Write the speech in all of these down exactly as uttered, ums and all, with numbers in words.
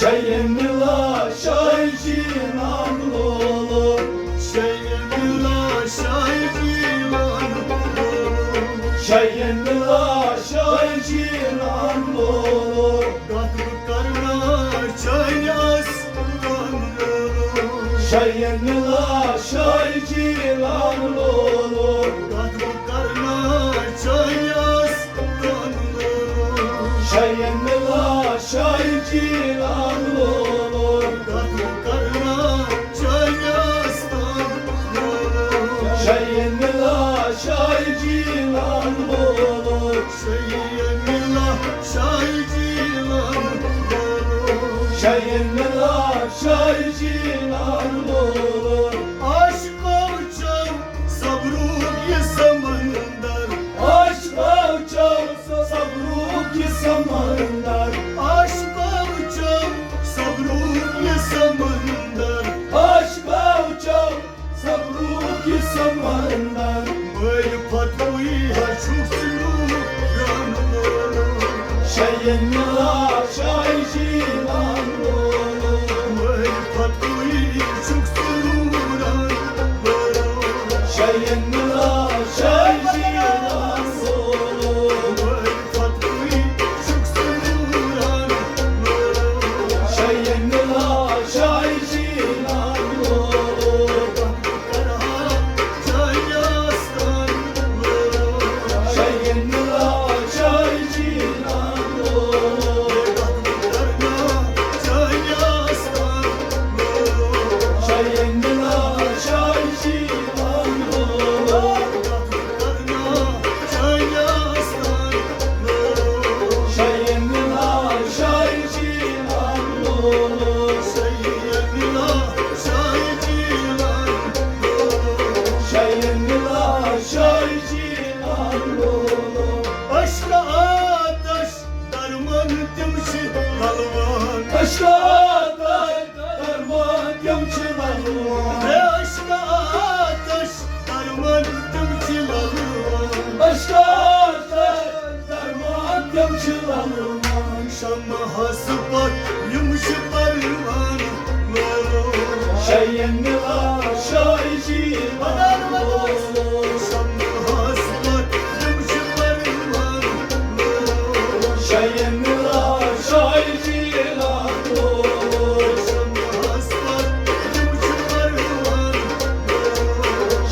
شاہی ملا شاہی جیلان لولو۔ شاہی ملا شاہی جیلان لولو۔ شاہی ملا شاہی جیلان لولو۔ کتھ بہٕ کرنا چانہِ آستان لولو۔ شاہی ملا شاہی جیلان لولو۔ کتھ بہٕ کرنا چانہِ آستان لولو۔ شاہی ملا شاہی جیلان لولو۔ کتھ بہٕ کرنا چانہِ آستان لولو۔ شاہی ملا شاہی جیلان لولو۔ شاہی ملا شاہی جیلان لولو۔ شاہی ملا شاہی جیلان لولو۔ عاشقو چو صبرُک یہِ سمندر۔ عاشقو چو صبرُک یہِ سمندر۔ عاشقو چو صبرُک یہِ سمندر۔ عاشقو چو صبرُک یہِ سمندر۔ بٲے فتوی ہا چھُکھ ژٕ نوٗران لولو۔ شاہی ملا شاہی جیلان لولو۔ بٲے فتوی چھُکھ ژٕ نوٗران لولو۔ شاہی ملا شاہی جیلان لولو۔ بٲے فتوی چھُکھ ژٕ نوٗران لولو۔ شاہی ملا شاہی جیلان لولو۔ عشقہٕ آتش درمان تِم چھِ للوان۔ عشقہٕ آتش درمان تِم چھِ للوان۔ ہے عشقہٕ آتش درمان تِم چھِ للوان۔ عشقہٕ آتش درمان تِم چھِ للوان۔ شمعس پتھ یِم چھِ پروان لولو۔ شاہی ملا شاہی جیلان لولو۔ شمعس پتھ یِم چھِ پروان لولو۔ شاہی ملا شاہی جیلان لولو۔ شمعس پتھ یِم چھِ پروان لولو۔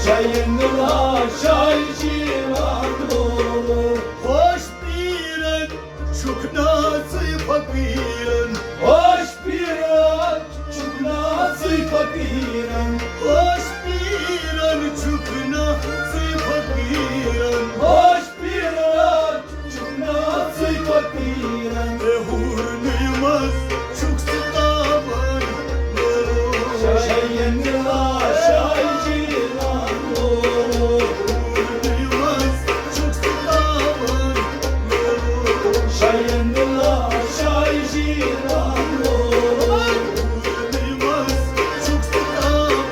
شاہی ملا شاہی جیلان لولو۔ ہوش پیرن چھُکھ ناژٕے فقیٖرن۔ ہوش پیرن چھُکھ ناژٕے فقیٖرن۔ ہوش پیرن چھُکھ ناژٕے فقیٖرن۔ ہوش پیرن چھُکھ ناژٕے فقیٖرن۔ اے ہورنٕے منٛز چھُکھ ژٕ تابان۔ شاہی ملا شاہی جیلان لولو۔ ہورنٕے منٛز چھُکھ ژٕ تابان۔ شاہی ملا شاہی جیلان لولو۔ ہورنٕے منٛز چھُکھ ژٕ تابان۔